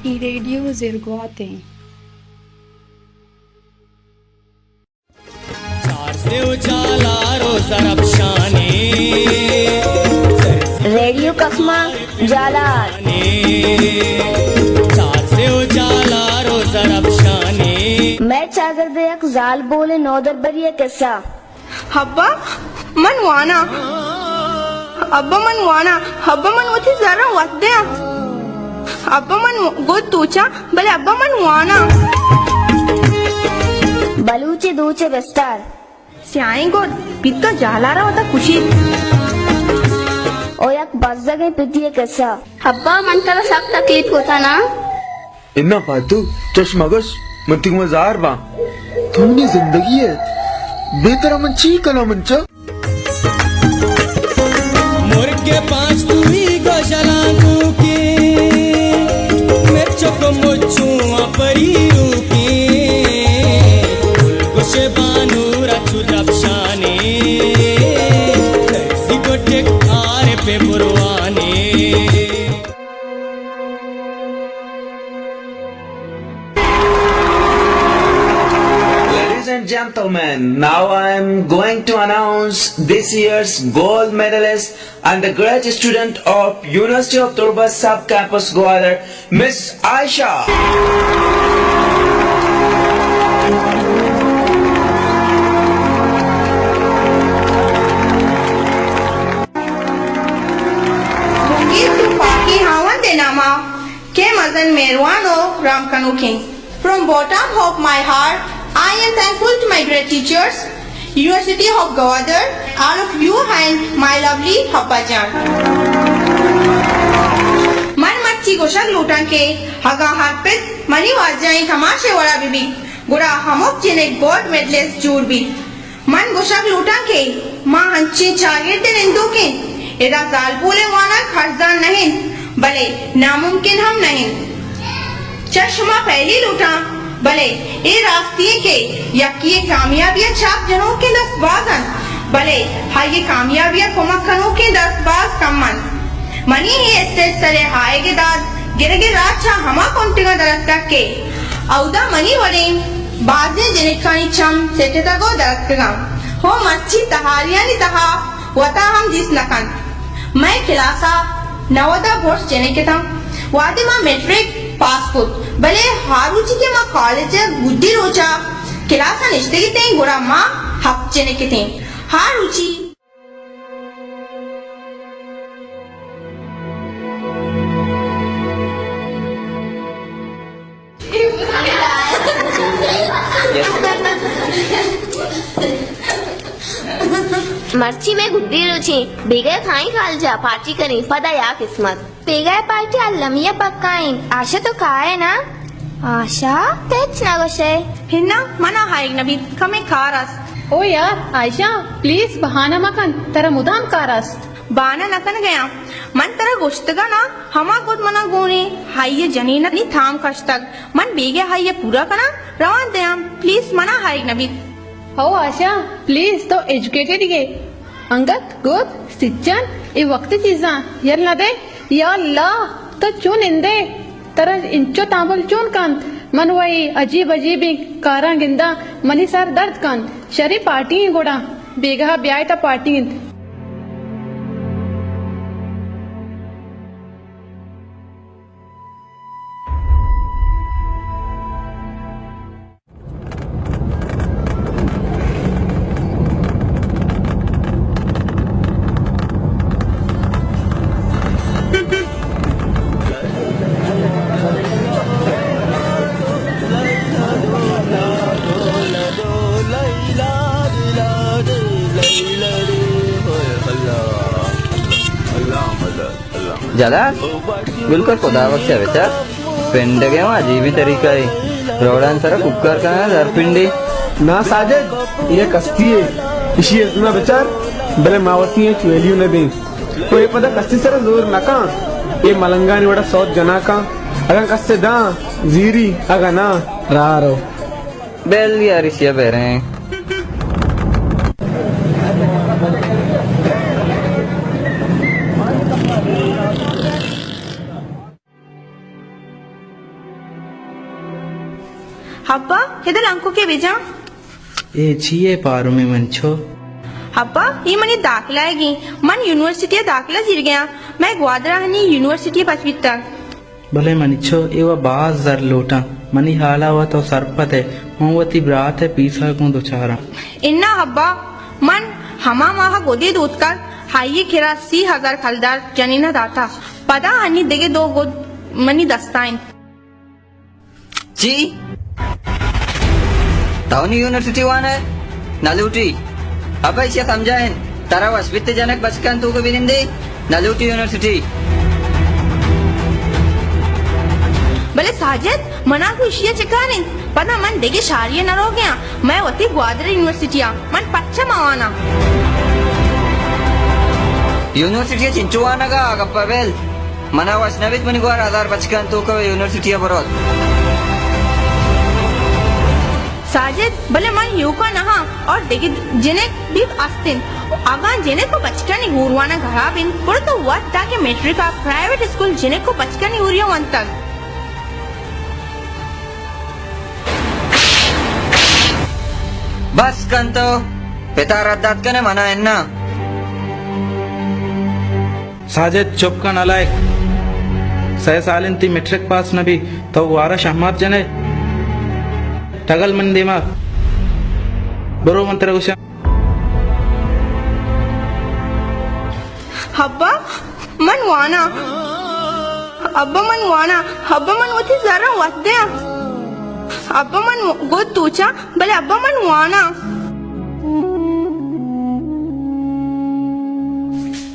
اے ریڈیو زرگوات ایں۔ ریڈیو کسمہ جالار۔ مئے چاگرد ءِ یک زالبولیں نودربرے ءِ کسہ۔ ابا، من واناں۔ ابا، من واناں۔ ابا، من وتی زراں وت دیاں۔ ابا، من گد دوچاں، بلے ابا، من واناں۔ بلوچ ءِ دوچ ءِ بستار۔ سیاہیں گد، پت ءُ جالار ءَ وتا کشیت۔ او یک بزگیں پتی ءِ کسہ۔ ابا، من ترا سک تکلیف کتا نا؟ اناں پاتو، چش مگوش، من تئی گوما زار باں۔ تو منی زندگی ئے، بے ترا من چی کناں من چہ؟ Ladies and gentlemen, now I am going to announce this year's gold medalist and the graduate student of University of Durbar Sub Campus Gwadar, Miss Aisha. بنگیج گوں پاکیں ہاوند ءِ نام ءَ کہ مزن مہروان ءُ رحم کنوکیں۔ From bottom of my heart, I am thankful to my great teachers, University of Gwadar, all of you and my lovely ابا جان۔ من مرچی گوشگ لوٹاں کہ اگاں ہر پت منی واجہانی تماش ءِ وڑا بہ بیت، گڑا ہمک جنک گولڈ میڈلسٹ جوڑ بیت۔ من گوشگ لوٹاں کہ ما انچیں چاگرد ءِ نندوک ایں، ادا زالبول ءِ وانگ ارزان نہ انت، بلے ناممکن ہم نہ انت۔ چہ شما پہلی لوٹاں، بلے اے راستی انت کہ یکے ءِ کامیابی ءَ چاپ جنوکیں دست باز انت، بلے آئی ءِ کامیابی ءَ کمک کنوکیں دست باز کم انت۔ منی اے اسٹیج سر ءِ آیگ ءِ داد گرگ ءِ راہ چہ ہما کنٹگاں در اتکگ کہ اودا منی وڑیں بازیں جنکانی چم سٹتگ ءُ در اتکگاں۔ ہو مرچی تہاریانی تہا وتا ہم دیست نہ کنت۔ مئے کلاس ءَ نود ءَ برز جنک اتاں۔ وہدے ما میٹرک پاس کت، بلے ہا روچی کہ ما کالج ءِ گڈی روچ ءَ کلاس ءَ نشتگ اتیں، گڑا ما ہپت جنک اتیں۔ ہا روچی مرچی مئے گڈی روچیں، بیگہ کائیں کالج ءَ، پارٹی کنیں، پدا یا قسمت۔ بیگہ ءِ پارٹی المی ءَ پکا انت۔ آشا، تو کائے نا؟ آشا، تو ہچ نہ گوشئے۔ ہنا، من ءَ آیگ نہ بیت، کمے کار است۔ او یار، عائشہ، پلیز بہانہ مکن، ترا مدام کار است۔ بہانہ نہ کنگ ءَ آں۔ من ترا گوشتگ نا، ہما گد منا گون ایں، آئی ءِ جنینانی تام کشتگ۔ من بیگہ آئی ءَ پورا کناں، روان دیاں، پلیز منا آیگ نہ بیت۔ ہو آشا، پلیز تو ایجوکیٹڈ ئے۔ انگت، گد، سچن، اے وقتی چیزاں یل نہ دے۔ یا اللہ، تو چون نندے؟ ترا انچو تامل چون کنت؟ من و اے عجیب عجیبیں کاراں گنداں، منی سر درد کنت۔ شریں پارٹی ایں گڑا، بیگاہ بیائے تا پارٹی انت۔ جلال، بالکل خدا بخش ءَ بچار، پنڈگ ءَ ہم عجیبیں طریقہ ءَ روڈانی سرا کوکار کنگ ءَ در پنڈی۔ نا ساجد، اے یک ہستی یے، ایشی ءَ زنا بچار، بلے ما وتی ہچ ویلیو نہ دیں۔ تو اے پدا کسی سرا زور نہ کن، اے ملنگانی وڑا سوت جنا کن، اگاں کسے داں زیری، اگاں ناں راہ رو۔ بیل یار، ایشی ءَ بریں۔ ابا، ادا لنکوکے بجن۔ اے چی اے پارومیں منی چک؟ ابا، اے منی داخلہ ئیگیں۔ من یونیورسٹی ءَ داخلہ زیرگ ءَ آں۔ مئے گوادر ءَ ہنی یونیورسٹی پچ بیتگ۔ بلے منی چک، اے وَ باز زر لوٹاں۔ منی حال ءَ وَ تو سرپد ئے۔ من وتی برات ءِ پیسہ ءَ گوں دچار آں۔ اناں ابا، من ہما ماہ ءَ گدے دوتکگ، آئی ءِ کرا سی ہزار کلدار جنین ءَ داتگ۔ پدا ہنی دگہ دو گد منی دست ءَ انت۔ چی؟ تو نی یونیورسٹی وانئے؟ نہ لوٹی۔ ابا ایشی ءَ سمجھائین، ترا وش بیت جنک بچکاں توک ءَ بنندی، نہ لوٹی یونیورسٹی۔ بلے ساجد، منا گوں ایشی ءَ چہ کار انت؟ پدا من دگہ شہری ءَ نہ روگ ءَ آں، مئے وتی گوادر یونیورسٹی ءَ، من پرچا مہ واناں؟ یونیورسٹی ءَ چنچو وانگ ءَ؟ آ گپ ءَ بل۔ منا وش نہ بیت منی گوار ہزار بچکاں توک ءَ یونیورسٹی ءَ بروت۔ ساجد، بلے من ایوکا نہ آں اور دگہ جنک بھی است انت۔ اگاں جنک ءُ بچکانی ہور وانگ ہراب انت، گڑا تو وت داں کہ میٹرک ءَ پرائیویٹ اسکول جنک ءُ بچکانی ہوری ءَ ونتگ۔ بس کن تو، پت ءَ رد دات کن ئے، منا اناں۔ ساجد، چپ کن نالائک۔ سئے سال انت تئی میٹرک پاس نہ بی، تو گوارا شہمات جنئے۔ ٹگل منی دیما۔ برو من ترا گوشاں۔ ابا، من واناں۔ ابا، من واناں۔ ابا، من وتی زراں وت دیاں۔ ابا، من گد دوچاں، بلے ابا، من واناں۔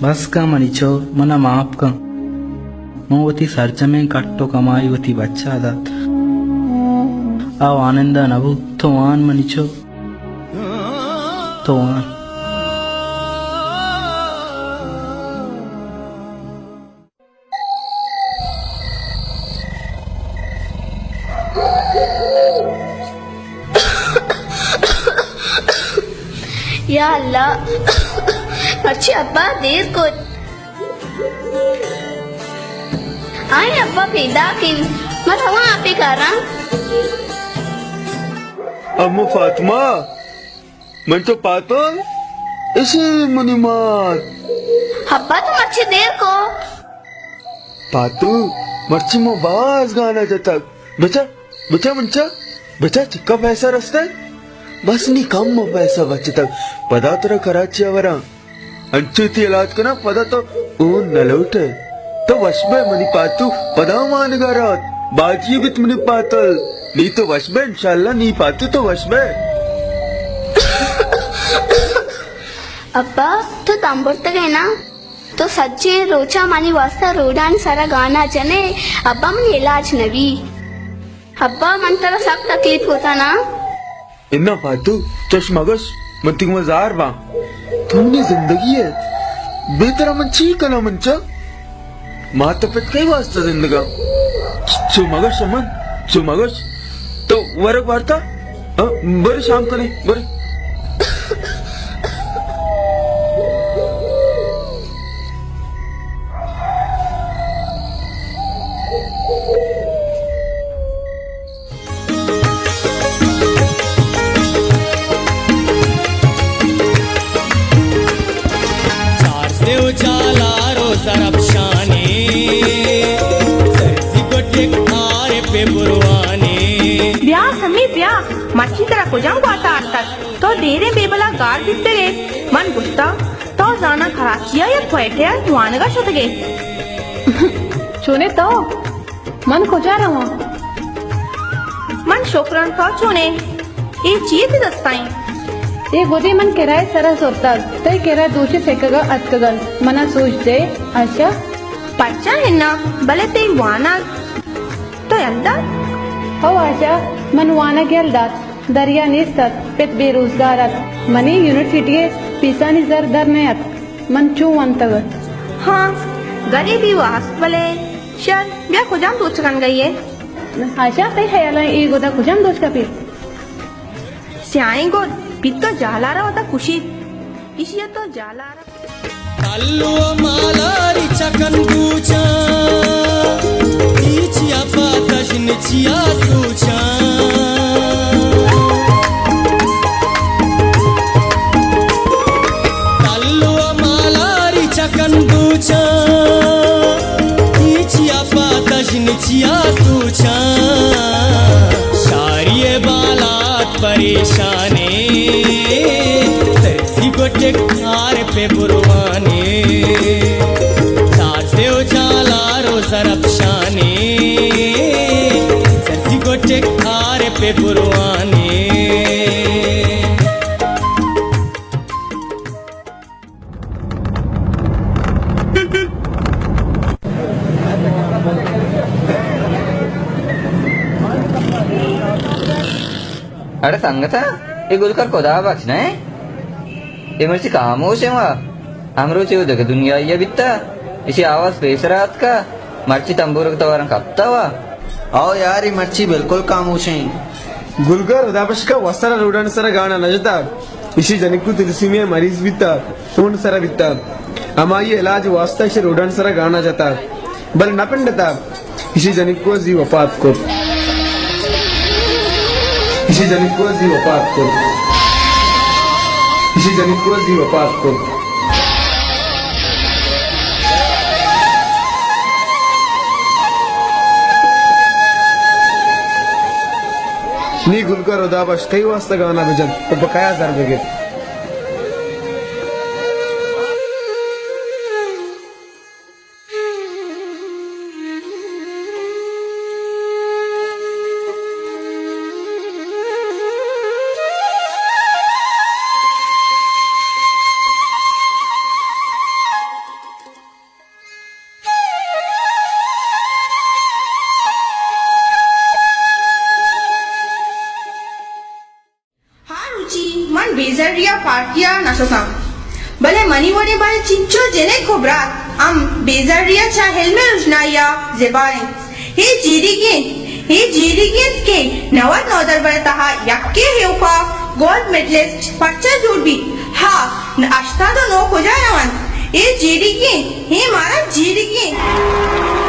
بس کن منی چک، منا معاف کن۔ من وتی سرجمیں کٹ ءُ کمائی وتی بچ ءَ دات۔ آ وانندہ نہ بوت۔ تو وان منی چک۔ تو وان۔ یا اللہ، مرچی ابا دیر کت۔ آئی ابا پیداک انت، من رواں آپے کاراں۔ امو فاطمہ، من تو پاتل، اشی منی مات۔ ابا تو مرچی دیر کو۔ پاتو، مرچی ما باز گانا جتگ۔ بچا، بچا منچا، بچا چکا پیسہ رستگ؟ بس نی کم ما پیسہ بچتگ۔ پدا ترا کراچی ءَ وراں۔ انچو تی علاج کناں، پدا تو اون نہ لوٹئے۔ تو وش بئے منی پاتو، پدا وانگا رات۔ باجی بیت منی پاتل۔ نی تو وش بئے، انشاءاللہ نی پاتو تو وش بئے۔ ابا، تو تمبرتگ ئے نا؟ تو سجیں روچاں منی واستا روڈانی سرا گانا جنئے، ابا منی علاج نبی۔ ابا من ترا سک تکلیف کتا نا۔ انا پاتو، چش مگوش، من تئی گوما زار باں۔ تو منی زندگی ئے۔ بے ترا من چی کناں منچا؟ مات ءُ پت کئی واستا زندگاں؟ چو مگوش من، چو مگوش۔ تو ورگ وارتا؟ ہاں، برے شام کنے، برے۔ چار سیو جالار ءُ زرپشانے، سرسی گٹک آر پہ بروانے۔ بیا سمی بیا، مرچی ترا کجام گوات ءَ آرتگ؟ تو دیریں بیبل ءَ گار بیتگ ئے۔ من گوشتگ، تو زاناں کراچی ءَ یا کوئٹہ ءَ وانگ ءَ شتگ ئے۔ چونیں تو؟ من کجا رواں؟ من شکراں، تو چون ئے؟ اے چی ئے تئی دست ءَ ایں؟ اے گدے من کرایہ ءِ سر ءَ زرتگ، تئی کرا دوشی سکگ ءَ اتکگ انت۔ من ءَ سوج دئے، آشا۔ پرچا ہنا، بلے تئی وانگ تو یل دات؟ ہو آشا، من وانگ یل دات۔ دریا نیست ات، پت بے روزگار ات، منی یونیورسٹی ءِ پیسانی زر در نیاتک، من چوں ونتگ ات؟ ہاں، گریبی وَ است، بلے شر، بیا کجام دوچ کنگ ءَ ئے؟ آشا، تئی ہیالاں اے گد ءَ کجام دوچ کپیت؟ سیاہیں گد، پت ءُ جالار ءَ وتا کشیت، ایشی ءَ تو جالار ءَ۔ کلو ءَ مالاری چکن دوچاں، تئی چیا پہ تژن چیا سوچاں۔ پہ بروانی، چار سے اجالا روز رپشانی، سرسی گوٹک کار پہ بروانی۔ اڑے سنگتاں، اے گلکار خدا بخش نہ ایں؟ اے مرچی خاموش ایں وا۔ ہمروچی او دگہ دنیائی ءَ بیتا۔ ایشی آواز پیسرا اتکا۔ مرچی تمبورگ توارن کپتا وا۔ او یار، اے مرچی بالکل خاموش ایں۔ گلکار خدا بخش ءَ وسرا روڈانی سرا گانا نہ جتا۔ ایشی جنکو تلسیمیا مریض بیتا، ہونڈ سرا بیتا۔ ہمائی علاج واسطہ ایشی روڈانی سرا گانا جتا۔ بلے نہ پنڈتا۔ ایشی جنکو زی وفات کت۔ ایشی جنکو زی وفات کت۔ ایشی جنکو زی وفات کت۔ نی گلکار خدا بخش کئی واسطہ گانا بجن و پہ کیا زر بگر؟ ہا روچی من بے زری ءَ پارٹی ءَ نہ شتاں، بلے منی وڑیں بلے چنچو جنک و برات ہم بے زری ءَ چہ علم ءِ رژنائی ءَ زبا انت۔ اے جیڑگی انت، اے جیڑگی انت کہ نود نودربر ءِ تہا یکے ایوکا گولڈ میڈلسٹ پرچا جوڑ بیت؟ ہا، ہشتاد و نو کجا رونت؟ اے جیڑگی انت، اے مارا جیڑگی انت۔